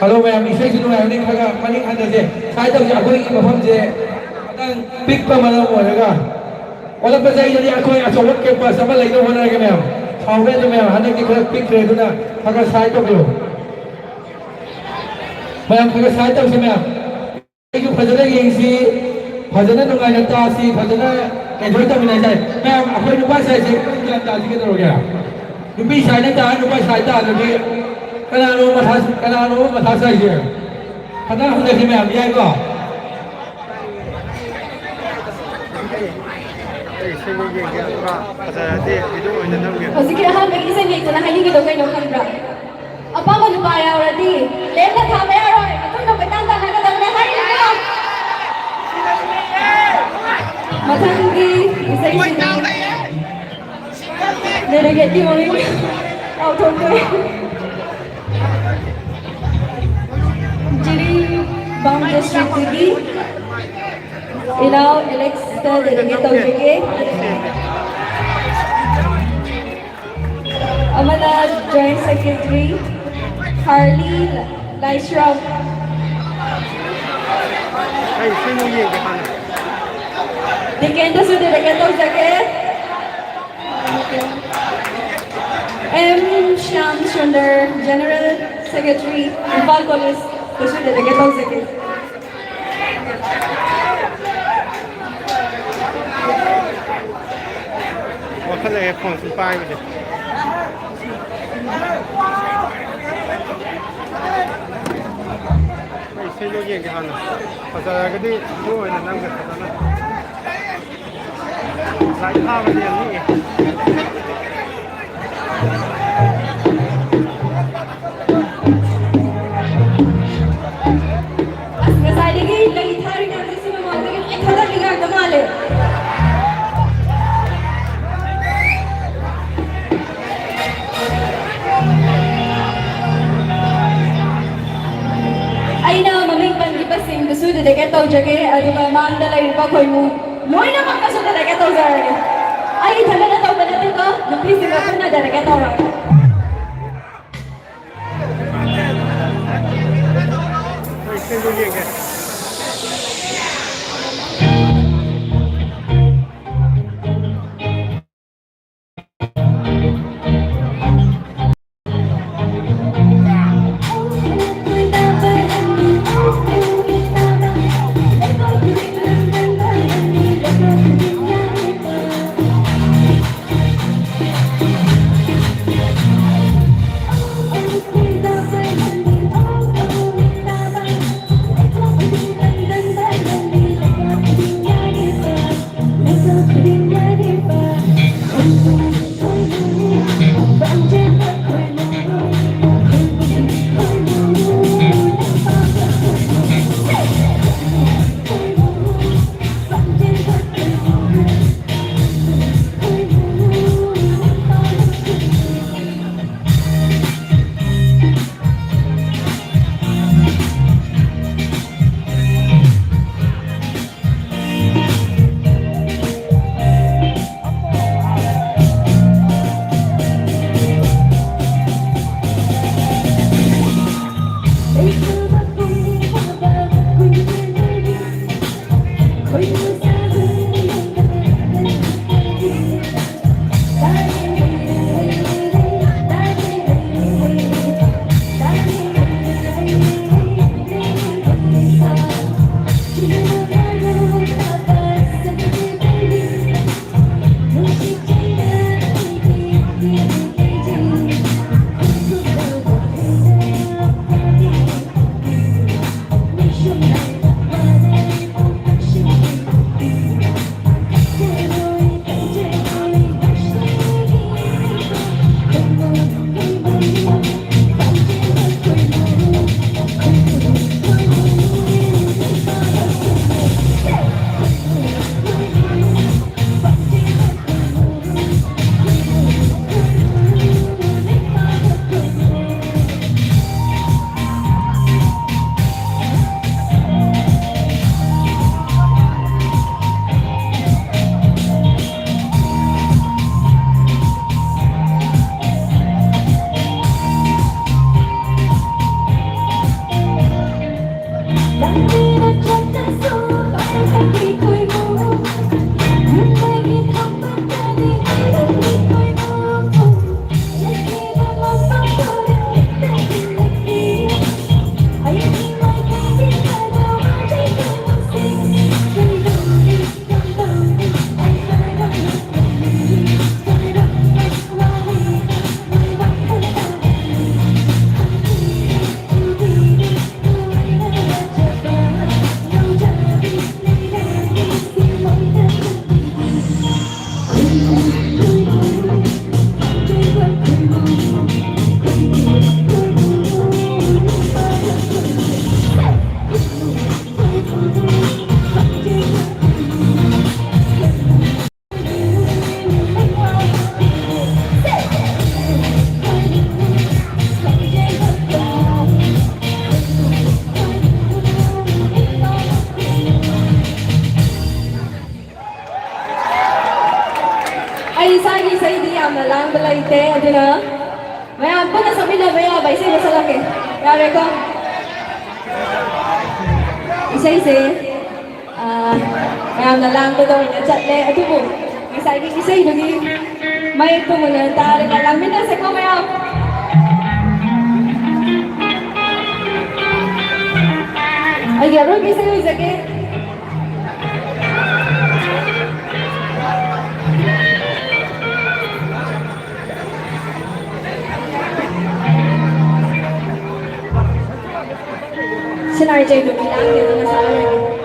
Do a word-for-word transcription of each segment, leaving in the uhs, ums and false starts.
Hello ꯃꯌꯥꯝ, ꯏꯁꯩꯁꯨ ꯅꯨꯡꯉꯥꯏꯕꯅꯤ, ꯈꯔ ꯈꯔ ꯃꯅꯤꯡ ꯍꯟꯊꯁꯦ꯫ ꯁꯨꯃꯥꯏꯅ ꯇꯧꯁꯦ, ꯑꯩꯈꯣꯏꯒꯤ ꯃꯐꯝꯁꯦ ꯈꯤꯇꯪ ꯄꯤꯛꯄ ꯃꯔꯝ ꯑꯣꯏꯔꯒ ꯑꯣꯜꯂꯛꯄ ꯆꯍꯤꯗꯗꯤ ꯑꯩꯈꯣꯏ ꯑꯆꯧꯕ ꯀꯦꯝꯄꯁ ꯑꯃ ꯂꯩꯅꯕ ꯍꯣꯠꯅꯔꯒꯦ ꯃꯌꯥꯝ꯫ ꯁꯥꯎꯕ ꯌꯥꯗꯦ ꯃꯌꯥꯝ, ꯍꯟꯗꯛꯇꯤ ꯈꯔ ꯄꯤꯛꯈ꯭ꯔꯦ, ꯑꯗꯨꯅ ꯈꯔ ꯈꯔ ꯁꯥꯏꯠ ꯇꯧꯕꯤꯌꯨ ꯃꯌꯥꯝ, ꯈꯔ ꯈꯔ ꯁꯥꯏꯠ ꯇꯧꯁꯦ ꯃꯌꯥꯝ꯫ ꯑꯩꯁꯨ ꯐꯖꯅ ꯌꯦꯡꯁꯤ, ꯐꯖꯅ ꯅꯨꯡꯉꯥꯏꯅ ꯇꯥꯁꯤ, ꯐꯖꯅ ꯑꯦꯟꯖꯣꯏ ꯇꯧꯃꯤꯟꯅꯁꯤ꯫ ꯃꯌꯥꯝ, ꯑꯩꯈꯣꯏ ꯅꯨꯄꯥ ꯁꯥꯏꯁꯦ ꯒ꯭ꯌꯥꯟ ꯇꯥꯁꯤ ꯀꯩꯗꯧꯔꯒꯦ? ꯅꯨꯄꯤ ꯁꯥꯏꯅ ꯇꯥ, ꯅꯨꯄꯥ ꯁꯥꯏ ꯇꯥꯗ꯭ꯔꯗꯤ ꯀꯅꯥꯅꯣ ꯃꯊꯥ, ꯀꯅꯥꯅꯣ ꯃꯊꯥ ꯁꯥꯏꯁꯦ? ꯈꯟꯅ ꯍꯧꯅꯁꯤ ꯃꯌꯥꯝ, ꯌꯥꯏꯀꯣ? ꯑꯩ ꯏꯁꯩꯗꯣ ꯌꯦꯡꯒꯦ, ꯑꯗꯨꯒ ꯐꯖꯔꯗꯤ ꯚꯤꯗꯤꯑꯣ ꯑꯣꯏꯅ ꯅꯝꯒꯦ꯫ ꯍꯧꯖꯤꯛꯀꯤ ꯑꯍꯥꯟꯕꯒꯤ ꯏꯁꯩ ꯂꯤꯛꯇꯨꯅ ꯍꯥꯏꯅꯤꯡꯉꯤꯗꯣ ꯀꯩꯅꯣ ꯈꯪꯕ꯭ꯔꯥ? ꯑꯄꯥꯝꯕ ꯅꯨꯄꯥ ꯌꯥꯎꯔꯗꯤ ꯂꯦꯝꯅ ꯊꯥꯕ ꯌꯥꯔꯣꯏ, ꯃꯇꯨꯡꯗ ꯀꯣꯏꯇꯥꯟ ꯇꯥꯟꯅꯒꯗꯕꯅꯦ ꯍꯥꯏꯔꯤꯅꯤꯀꯣ꯫ ꯃꯊꯪꯒꯤ ꯏꯁꯩꯁꯤꯗꯤ ꯗꯦꯂꯤꯒꯦꯠꯀꯤ ꯃꯃꯤꯡ ꯀꯥꯎꯊꯣꯛꯈ꯭ꯔꯦ꯫ ꯖꯤꯔꯤꯕꯥꯝ ꯗꯤꯁꯇ꯭ꯔꯤꯛꯇꯒꯤ ꯏꯅꯥꯎ ꯑꯦꯂꯦꯛꯁꯇ ꯗꯦꯂꯤꯒꯦꯠ ꯇꯧꯖꯒꯦ꯫ ꯑꯃꯅ ꯖꯣꯏꯟꯠ ꯁꯦꯀ꯭ꯔꯦꯇꯔꯤ ꯍꯥꯔꯂꯤ ꯂꯥꯏꯁ꯭ꯔꯝ꯫ ꯑꯩ ꯁꯤꯃꯨꯛ ꯌꯦꯡꯒꯦ ꯍꯥꯟꯅ꯫ ꯗꯤꯀꯦꯟꯗꯁꯨ ꯗꯦꯂꯤꯒꯦꯠ ꯇꯧꯖꯒꯦ꯫ M Shyam Sunder, general secretary, Imphal ꯀꯣꯂꯦꯖꯇꯁꯨ ꯗꯦꯂꯤꯒꯦꯠ ꯇꯧꯖꯒꯦ꯫ ꯋꯥꯈꯜ ꯂꯩꯔꯦ ꯐꯣꯟ ꯁꯨꯝ ꯄꯥꯏꯕꯁꯦ꯫ ꯑꯩ ꯏꯁꯩꯗꯣ ꯌꯦꯡꯒꯦ ꯍꯥꯟꯅ꯫ ꯐꯖꯔꯒꯗꯤ ꯚꯤꯗꯤꯑꯣ ꯑꯣꯏꯅ ꯅꯝꯒꯦ ꯐꯖꯅ꯫ ꯂꯥꯏꯠ ꯊꯥꯕꯗꯤ ꯌꯥꯝ ꯅꯤꯛꯑꯦ꯫ ꯑꯁ, ꯉꯁꯥꯏꯗꯒꯤ ꯂꯩ ꯊꯥꯔꯤ ꯃꯌꯥꯝꯁꯦ ꯁꯤ ꯃꯃꯥꯡꯗꯒꯤ ꯂꯣꯏ ꯊꯥꯗꯠꯂꯤ ꯉꯥꯛꯇ ꯃꯥꯜꯂꯦ꯫ ꯑꯩꯅ ꯃꯃꯤꯡ ꯄꯟꯈꯤꯕꯁꯤꯡꯗꯨꯁꯨ ꯗꯦꯗꯤꯀꯦꯠ ꯇꯧꯖꯒꯦ, ꯑꯗꯨꯒ ꯃꯥꯡꯗ ꯂꯩꯔꯤꯕ ꯈꯣꯏꯃꯨ ꯂꯣꯏꯅꯃꯛꯇꯁꯨ ꯗꯦꯗꯤꯀꯦꯠ ꯇꯧꯖꯔꯒꯦ꯫ ꯑꯩ ꯏꯊꯟꯗꯅ ꯇꯧꯕ ꯅꯠꯇꯦꯀꯣ, ꯅꯨꯄꯤꯁꯤꯡꯒ ꯄꯨꯟꯅ ꯗꯦꯗꯤꯀꯦꯠ ꯇꯧꯔꯒꯦ꯫ ꯀꯩꯅꯣ ꯌꯦꯡꯒꯦ꯫ ꯂꯥꯡꯕ ꯂꯩꯇꯦ, ꯑꯗꯨꯅ ꯃꯌꯥꯝ ꯄꯨꯟꯅ ꯁꯛꯃꯤꯟꯅꯕ ꯌꯥꯕ ꯏꯁꯩ ꯑꯃ ꯁꯛꯂꯛꯀꯦ꯫ ꯌꯥꯔꯦꯀꯣ? ꯏꯁꯩꯁꯦ, ꯑꯥ, ꯃꯌꯥꯝꯅ ꯂꯥꯡꯕꯗ ꯑꯣꯏꯅ ꯆꯠꯂꯦ, ꯑꯗꯨꯕꯨ ꯉꯁꯥꯏꯒꯤ ꯏꯁꯩꯗꯨꯒꯤ ꯃꯌꯦꯛꯇꯣ ꯃꯨꯟꯅ ꯇꯥꯔꯒ ꯂꯥꯡꯃꯤꯟꯅꯁꯦꯀꯣ ꯃꯌꯥꯝ꯫ ꯑꯩꯒꯤ ꯑꯔꯣꯏꯕ ꯏꯁꯩ ꯑꯣꯏꯖꯒꯦ꯫ ꯁꯤꯅꯥꯏ ꯆꯩꯗꯨ ꯈꯤꯇꯪ ꯀꯩꯅꯣ ꯉꯁꯥꯏ ꯑꯣꯏꯔꯗꯤ꯫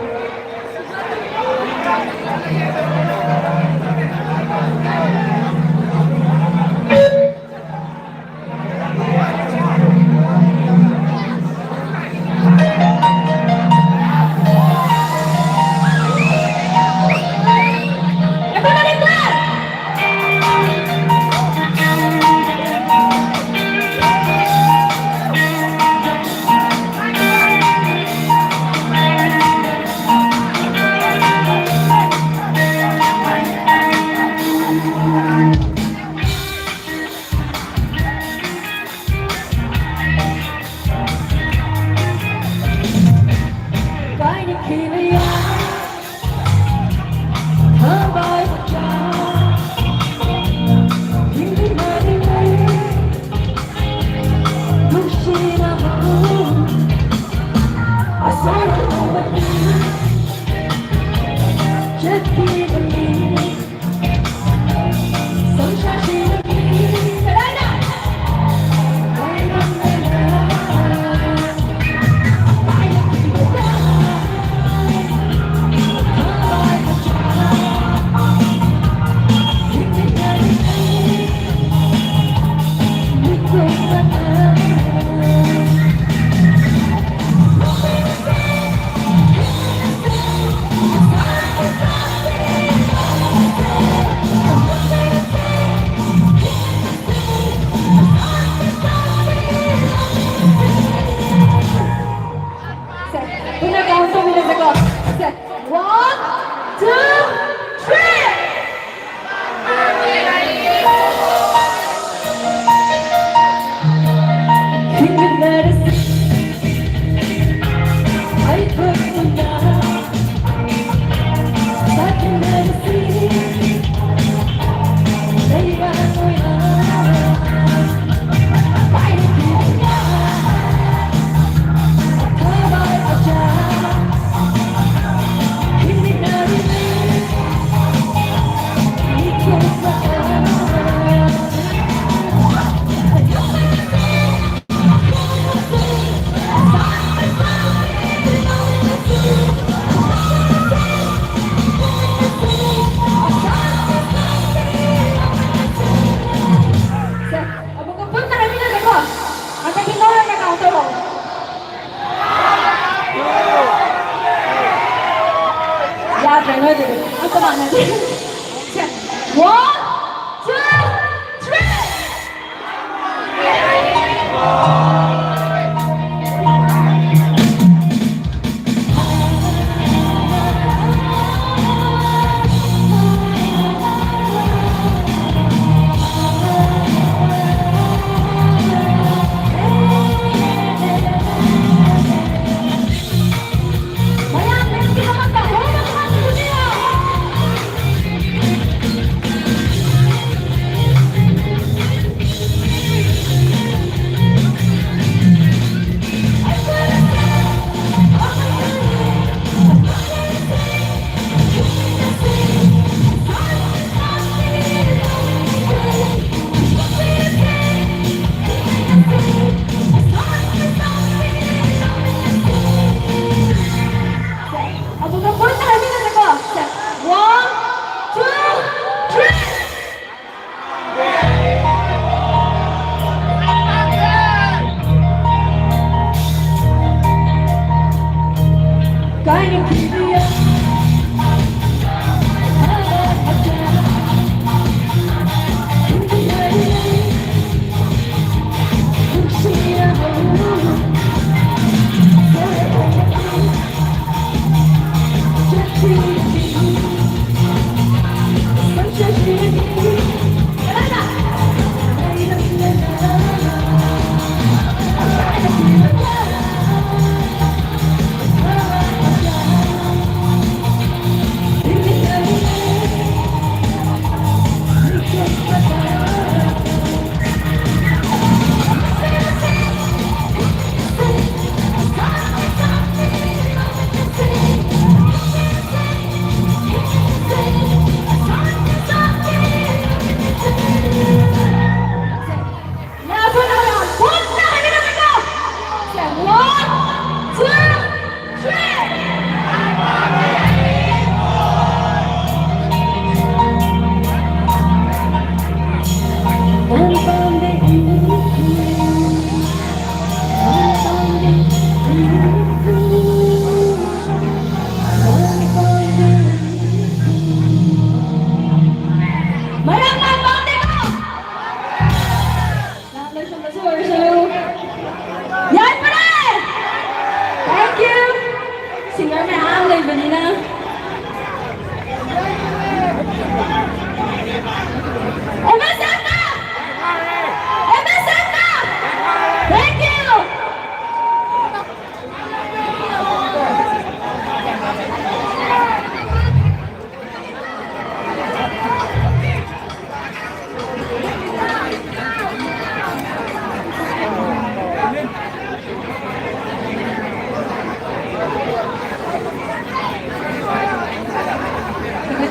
ꯌꯥꯗ꯭ꯔꯦ ꯅꯣꯏꯗꯗꯤ꯫ ꯑꯝꯇ ꯃꯥꯟꯅꯗꯦ꯫ ꯁꯦ, one, two, three!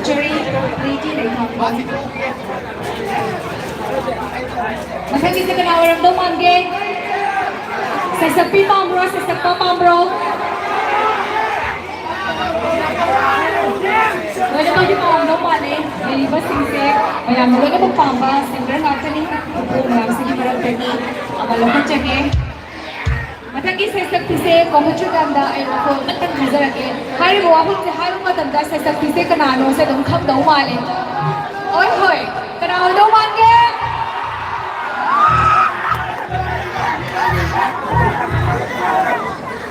Cherry, Lady ꯂꯩꯈꯥꯝꯕ꯫ ꯃꯊꯪꯒꯤꯁꯦ ꯀꯅꯥ ꯑꯣꯏꯔꯝꯗꯧ ꯃꯥꯟꯒꯦ? ꯁꯩꯁꯛꯄꯤ ꯄꯥꯝꯕ꯭ꯔꯣ? ꯁꯩꯁꯛꯄ ꯄꯥꯝꯕ꯭ꯔꯣ? ꯂꯣꯏꯅꯃꯛꯇꯤ ꯄꯥꯝꯗꯧ ꯃꯥꯜꯂꯦ꯫ ꯂꯩꯔꯤꯕꯁꯤꯡꯁꯦ ꯃꯌꯥꯝꯅ ꯂꯣꯏꯅꯃꯛ ꯄꯥꯝꯕ singer ꯉꯥꯛꯇꯅꯤ꯫ ꯃꯌꯥꯝꯁꯤꯒꯤ ꯃꯔꯛꯇꯒꯤ ꯑꯃ ꯂꯧꯈꯠꯆꯒꯦ꯫ ꯃꯊꯪꯒꯤ ꯁꯩꯁꯛꯄꯤꯁꯦ ꯀꯣꯃꯆꯨꯗꯝꯗ ꯑꯩ ꯃꯈꯣꯜ ꯑꯃꯇꯪ ꯊꯥꯖꯔꯛꯀꯦ꯫ ꯍꯥꯏꯔꯤꯕ ꯋꯥꯐꯝꯁꯦ ꯍꯥꯏꯕ ꯃꯇꯝꯗ ꯁꯩꯁꯛꯄꯤꯁꯦ ꯀꯅꯥꯅꯣꯁꯦ ꯑꯗꯨꯝ ꯈꯪꯗꯧ ꯃꯥꯜꯂꯦ꯫ ꯍꯣꯏ, ꯍꯣꯏ꯫ ꯀꯅꯥ ꯑꯣꯏꯗꯧ ꯃꯥꯟꯒꯦ?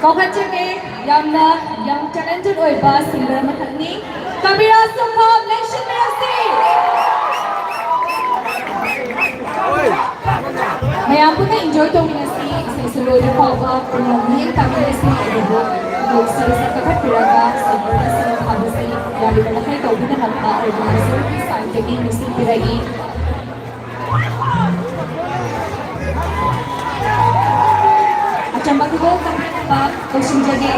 ꯀꯧꯈꯠꯆꯒꯦ꯫ ꯌꯥꯝꯅ young talented ꯑꯣꯏꯕ singer ꯑꯃꯈꯛꯅꯤ꯫ ꯀꯕꯤꯔꯥꯖ ꯁꯣꯡꯈꯣꯝ, ꯂꯦꯡꯁꯤꯟꯕꯤꯔꯁꯤ꯫ ꯃꯌꯥꯝ ꯄꯨꯟꯅ enjoy ꯇꯧꯃꯤꯟꯅꯁꯤ, ꯏꯁꯩꯁꯨ ꯂꯣꯏꯕ ꯐꯥꯎꯕ ꯄꯨꯟꯅ ꯃꯤꯠꯌꯦꯡ ꯇꯥꯃꯤꯟꯅꯁꯤ, ꯑꯗꯨꯕꯨ ꯏꯁꯩꯁꯦ ꯀꯛꯊꯠꯄꯤꯔꯒ ꯁꯥꯏꯀꯜꯗ ꯁꯦꯜ ꯊꯥꯕꯁꯤ ꯌꯥꯔꯤꯕ ꯃꯈꯩ ꯇꯧꯕꯤꯗꯅꯕ organizerꯒꯤ sideꯇꯒꯤ ꯅꯤꯡꯁꯤꯡꯕꯤꯔꯛꯏ꯫ ꯑꯆꯝꯕ ꯈꯨꯗꯣꯜ ꯇꯝꯕꯤꯅꯕ ꯀꯧꯁꯤꯟꯖꯒꯦ꯫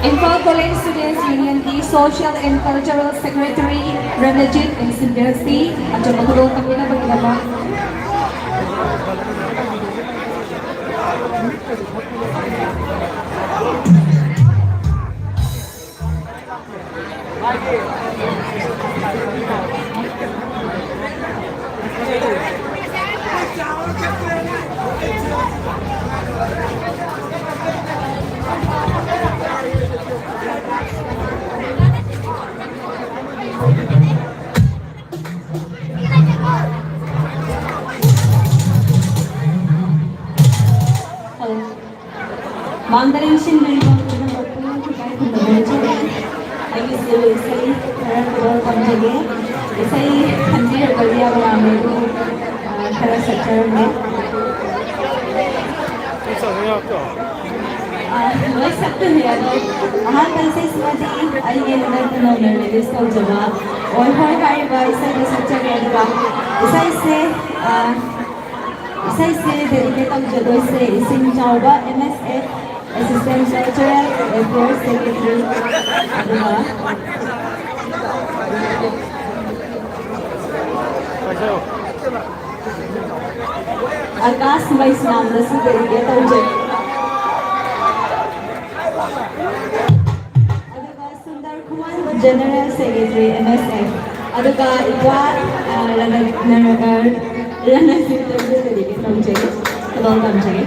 Imphal College Students Unionꯒꯤ Social and Cultural Secretary ꯔꯅꯖꯤꯠ ꯏꯟꯁꯤꯟꯕꯤꯔꯛꯁꯤ꯫ ꯑꯆꯝꯕ ꯈꯨꯗꯣꯜ ꯇꯝꯕꯤꯅꯕꯒꯤꯗꯃꯛ꯫ ꯃꯥꯡꯗ ꯂꯦꯡꯁꯤꯟꯕꯤꯔꯤꯕ ꯄꯨꯝꯅꯃꯛꯄꯨ ꯏꯀꯥꯏ ꯈꯨꯝꯅꯕ ꯎꯠꯆꯔꯤ꯫ ꯑꯩꯒꯤꯁꯨ ꯏꯁꯩ ꯈꯔ ꯈꯔ ꯇꯝꯖꯒꯦ꯫ ꯏꯁꯩ ꯈꯟꯕꯤꯔꯛꯄꯗꯤ ꯌꯥꯝ ꯌꯥꯝꯃꯦ, ꯑꯗꯨꯕꯨ, ꯑ, ꯈꯔ ꯁꯛꯆꯔꯝꯒꯦ꯫ ꯑ, ꯂꯣꯏ ꯁꯛꯇꯣꯏꯅꯦ, ꯑꯗꯣ ꯑꯍꯥꯟꯕ ꯏꯁꯩꯁꯤꯃꯗꯤ ꯑꯩꯒꯤ ꯍꯟꯗꯛꯇ ꯅꯧꯅ release ꯇꯧꯖꯕ ꯑꯣꯏ ꯍꯣꯏ ꯍꯥꯏꯔꯤꯕ ꯏꯁꯩꯗꯣ ꯁꯛꯆꯒꯦ꯫ ꯑꯗꯨꯒ ꯏꯁꯩꯁꯦ, ꯑ, ꯏꯁꯩꯁꯦ dedicate ꯇꯧꯖꯗꯣꯏꯁꯦ ꯏꯁꯤꯡ ꯆꯥꯎꯕ M S F, Assistant Cultural Affairs Secretary, ꯑꯗꯨꯒ ꯑꯀꯥꯁ ꯃꯩꯁꯅꯥꯝꯗꯁꯨ ꯗꯦꯗꯤꯀꯦꯠ ꯇꯧꯖꯩ꯫ ꯑꯗꯨꯒ ꯁꯨꯟꯗꯔ ꯈꯨꯃꯟ, ꯖꯦꯅꯔꯦꯜ ꯁꯦꯀ꯭ꯔꯦꯇꯔꯤ, ꯑꯦꯝ ꯑꯦꯁ ꯑꯦꯐ꯫ ꯑꯗꯨꯒ ꯏꯄ꯭ꯋꯥ, ꯑ, ꯔꯅ-, ꯅꯔ-, ꯑ, ꯔꯅꯖꯤꯠꯇꯁꯨ ꯗꯦꯗꯤꯀꯦꯠ ꯇꯧꯖꯩ꯫ ꯈꯨꯗꯣꯜ ꯇꯝꯖꯩ꯫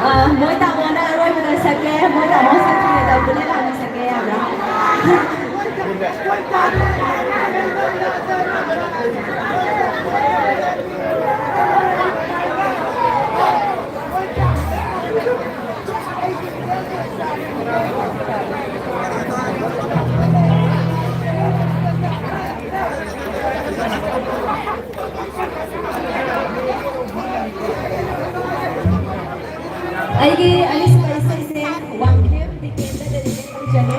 ꯑ, ꯃꯣꯏ ꯇꯥꯃꯣꯅ ꯑꯔꯣꯏꯕꯗ ꯁꯛꯀꯦ, ꯃꯣꯏ ꯇꯥꯃꯣ ꯁꯛꯇ꯭ꯔꯤꯉꯩꯗ ꯕꯨꯂꯦꯠ ꯍꯥꯟꯅ ꯁꯛꯀꯦ ꯌꯥꯕ꯭ꯔꯥ? ꯑꯩꯒꯤ ꯑꯅꯤꯁꯨꯕ ꯏꯁꯩꯁꯦ ꯋꯥꯡꯈꯦꯝ ꯗꯤꯀꯦꯟꯗ dedicate ꯇꯧꯖꯒꯦ꯫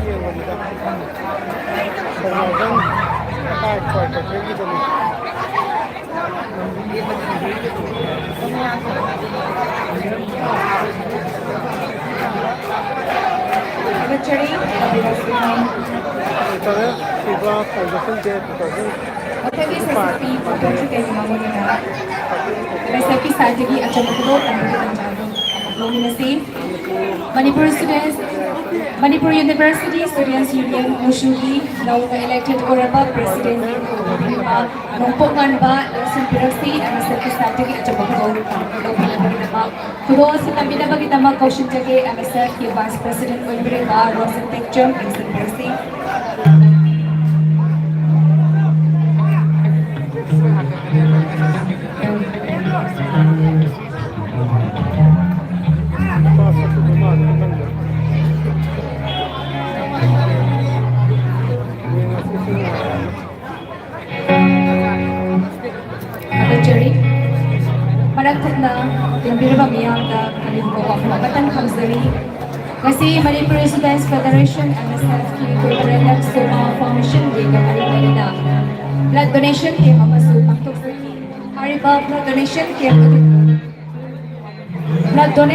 ꯌꯦꯡꯕꯅꯤꯗ꯫ ꯁꯣꯝꯅꯥꯀꯟ ꯀꯥꯏ ꯀꯥꯏ ꯆꯠꯄꯒꯤꯗꯅꯣ꯫ ꯊꯥꯒꯠꯆꯔꯤ꯫ ꯇꯧꯕꯤꯔꯛꯄ꯫ ꯇꯧꯖꯁꯅꯨ ꯗꯦ, ꯇꯧꯖꯁꯅꯨ꯫ ꯃꯊꯪꯒꯤ ꯁꯦꯁꯟꯒꯤ ꯄꯥꯎꯈꯨꯝꯁꯨ ꯀꯩꯒꯨꯝꯕ ꯑꯃ ꯑꯣꯏꯅ ꯃꯦꯁꯦꯖꯀꯤ ꯁꯥꯏꯠꯇꯒꯤ ꯑꯆꯧꯕ ꯈꯨꯗꯣꯜ ꯇꯝꯕꯒꯤ ꯇꯥꯟꯖꯥ ꯑꯗꯨ ꯂꯧꯃꯤꯟꯅꯁꯤ꯫ Manipur students, Manipur University Students Union, ꯃꯨꯁꯨꯒꯤ ꯅꯧꯅ elected ꯑꯣꯏꯔꯕ president ꯅꯣꯡꯄꯣꯛ ꯉꯥꯟꯕ ꯂꯧꯁꯤꯟꯕꯤꯔꯛꯁꯤ꯫ ꯑꯦꯝ ꯑꯦꯁ ꯑꯦꯐꯀꯤ ꯁꯥꯏꯠꯇꯒꯤ ꯑꯆꯧꯕ ꯈꯨꯗꯣꯜ ꯂꯧꯕꯤꯅꯕꯒꯤꯗꯃꯛ, ꯈꯨꯗꯣꯜ ꯑꯁꯤ ꯇꯝꯕꯤꯅꯕꯒꯤꯗꯃꯛ ꯀꯧꯁꯤꯟꯖꯒꯦ꯫ ꯑꯦꯝ ꯑꯦꯁ ꯑꯦꯐꯀꯤ vice president ꯑꯣꯏꯕꯤꯔꯤꯕ ꯔꯣꯖꯟ ꯇꯦꯛꯆꯝ ꯂꯧꯁꯤꯟꯕꯤꯔꯛꯁꯤ꯫ ꯊꯥꯒꯠꯆꯔꯤ꯫ ꯃꯔꯛ ꯊꯠꯅ ꯂꯦꯝꯕꯤꯔꯕ ꯃꯤꯌꯥꯝꯗ ꯀꯔꯤꯒꯨꯝꯕ ꯋꯥꯐꯝ ꯑꯃꯇꯪ ꯊꯝꯖꯔꯤ꯫ ꯉꯁꯤ Manipur Students Federation, M S F ꯀꯤ Corporate Lab Soma Foundation Day ꯒ ꯃꯔꯤ ꯂꯩꯅꯅ blood donation camp ꯑꯃꯁꯨ ꯄꯥꯡꯊꯣꯛꯆꯈꯤ꯫ ꯍꯥꯏꯔꯤꯕ blood donation camp ꯑꯗꯨ blood donate